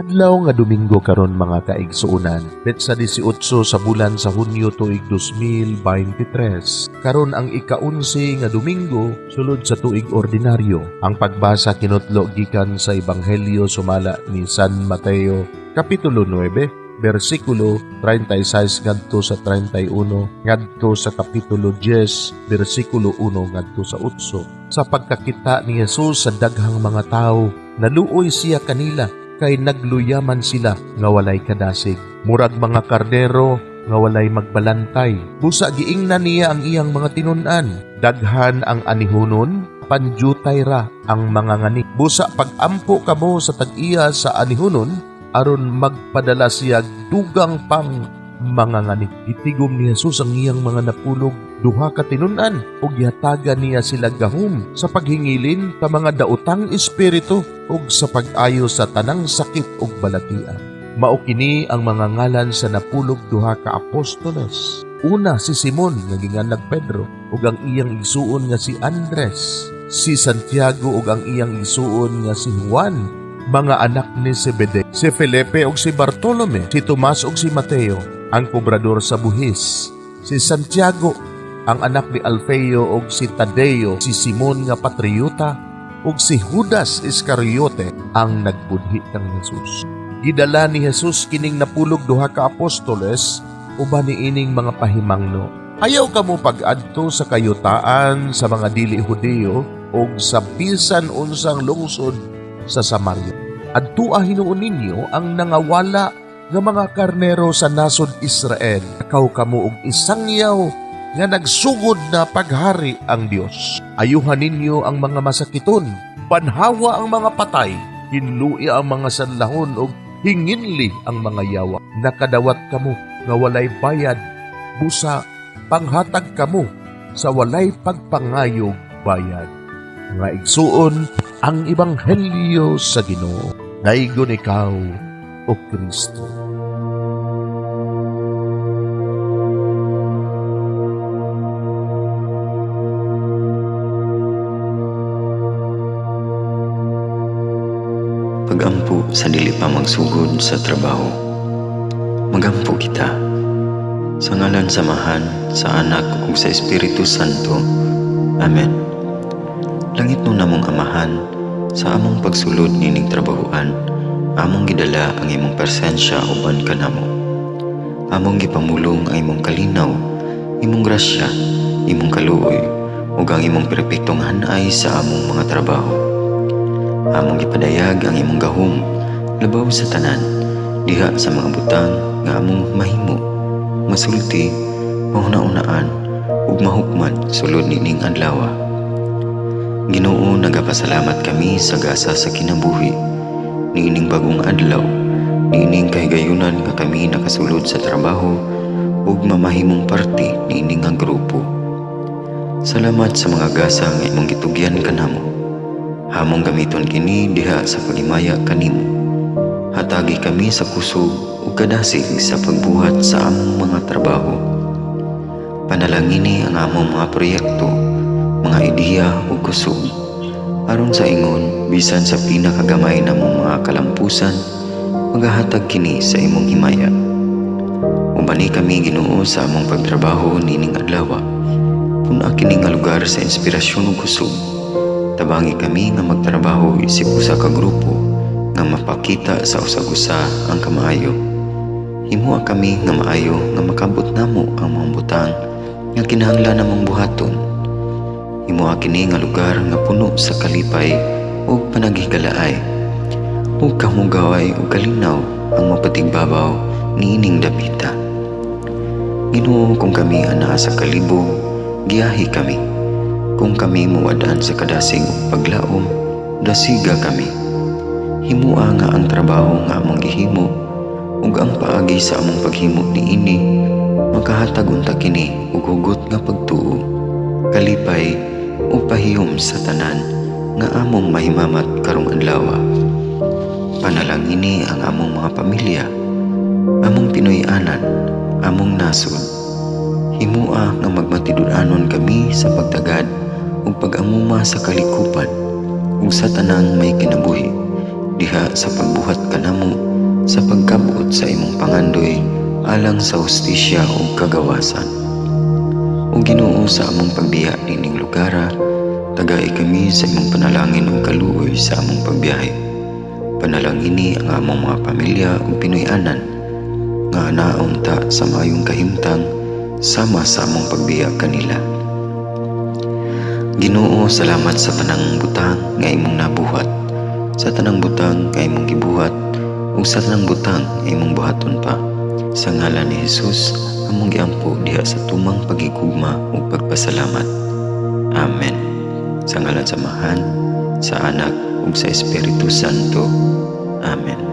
Adlaw nga Domingo karon, mga kaigsuonan, petsa 18 sa bulan sa Hunyo, tuig 2023. Karon ang ika-11 nga Domingo sulod sa tuig ordinaryo. Ang pagbasa kinutlo gikan sa Ebanghelyo sumala ni San Mateo, kapitulo 9, bersikulo 36 ngadto sa 31 ngadto sa kapitulo 10, bersikulo 1 ngadto sa 8. Sa pagkakita ni Jesus sa daghang mga tawo, naluoy siya kanila kay nagluyaman sila nga walay kadasig. Murag mga kardero nga walay magbalantay. Busa giingnan niya ang iyang mga tinun-an, "Daghan ang anihunon, apan diutay ra ang mga ngani. Busa pag-ampo kamo sa tag-iya sa anihunon aron magpadala siya dugang pang mga ngani." Gitigom ni Jesus ang iyang mga 12 ka tinun-an ug gihatagan niya sila gahom sa paghingilin sa mga daotang espiritu ug sa pag-ayo sa tanang sakit ug balatian. Mao kini ang mga ngalan sa 12 ka apostoles. Una, si Simon nga ginganlag Pedro ug ang iyang igsuon nga si Andres, si Santiago ug ang iyang igsuon nga si Juan, mga anak ni Zebedee, si Felipe ug si Bartolome, si Tomas ug si Mateo, ang kobrador sa buhis, si Santiago, ang anak ni Alfeo, ug si Tadeo, si Simon nga patriota, ug si Judas Iscariote, ang nagbudhi kang Jesus. Gidala ni Jesus kining 12 ka apostoles uban niining mga pahimangno: "Ayaw kamo pag-adto sa kayutaan sa mga dili Hudiyo ug sa bisan unsang lungsod sa Samaria. Adtua hinuon ninyo ang nangawala nga mga karnero sa nasod Israel. Lakaw kamo og isangyaw nga nagsugod na paghari ang Dios. Ayuhan ninyo ang mga masakiton, banhawa ang mga patay, hinlui ang mga sanlahon ug hinginli ang mga yawa. Nakadawat kamo nga walay bayad, busa panghatag kamo sa walay pagpangayog bayad." Mga igsuon, ang ebanghelyo sa Ginoo. Daygon ikaw, O Kristo. Pagampo sa dili pa magsugod sa trabaho. Magampo kita. Sa ngalan sa Amahan, sa Anak ug sa Espiritu Santo. Amen. Langitnon namong Amahan, sa among pagsulod nining trabahoan, among gidala ang imong presensya uban kanamo. Among gipamulong ang imong kalinaw, imong grasya, imong kaluoy, ug ang imong perpektong hanay sa among mga trabaho. Among gipadayag ang imong gahom labaw sa tanan diha sa mga butang nga among mahimo, masulti, mahuna-unaan ug mahukman sulod nining adlaw. Ginoo, nagapasalamat kami sa gasa sa kinabuhi niining bagong adlaw, niining kahigayunan nga kami nakasulod sa trabaho ug mamahimong parte niini nga grupo. Salamat sa mga gasa nga imong gitugyan kanamo. Among gamiton kini diha sa paghimaya kanimo. Hatagi kami sa kusog ug kadasig sa pagbuhat sa among mga trabaho. Panalangini ang among mga proyekto, mga ideya ug kusog. Aron sa ingon, bisan sa pinakagamay namong mga kalampusan, magahatag kini sa imong himaya. Ubani kami, Ginoo, sa among pagtrabaho nining adlaw. Pun-a kini nga lugar sa inspirasyon ug kusog. Tabangi kami nga magtrabaho isip usa ka grupo nga mapakita sa usag-usa ang kamaayo. Himoa kami nga maayo nga makabot namo ang mga butang nga kinahanglan namong buhaton. Himoa kini nga lugar nga puno sa kalipay ug panaghigalaay. Ug kamugaway ug kalinaw ang mapatigbabaw niining dapita. Ginoo, kung kami anaa sa kalibog, giyahi kami. Kung kami mawad-an sa kadasig ug paglaom, dasiga kami. Himoa nga ang trabaho nga among gihimo ug ang paagi sa among paghimo niini makahatag unta kini og hugot nga pagtuo, kalipay ug pahiyom sa tanan nga among mahimamat karong adlaw. Panalangini ang among mga pamilya, among Pinoy-anan, among nasod. Himoa nga magmatinud-anon kami sa pagtagad ug pag-amuma sa kalikupan ug sa tanang may kinabuhi diha sa pagbuhat kanamo. sa pagkabot sa imong pangandoy alang sa hustisya ug kagawasan. O Ginoo, sa among pagbiya niining lugara, tagai kami sa imong panalangin ug kaluoy sa among pagbiyahe. Panalangini ang among mga pamilya ug Pinoy-anan nga anaon ta sa maayong kahimtang sama sa among pagbiya kanila. Ginoo, salamat sa tanang butang nga imong nabuhat, sa tanang butang nga imong gibuhat, ug sa tanang butang nga imong buhaton pa. Sa ngalan ni Jesus, among giampo diha sa tumang paghigugma ug pagpasalamat. Amen. Sa ngalan sa Amahan, sa Anak ug sa Espiritu Santo. Amen.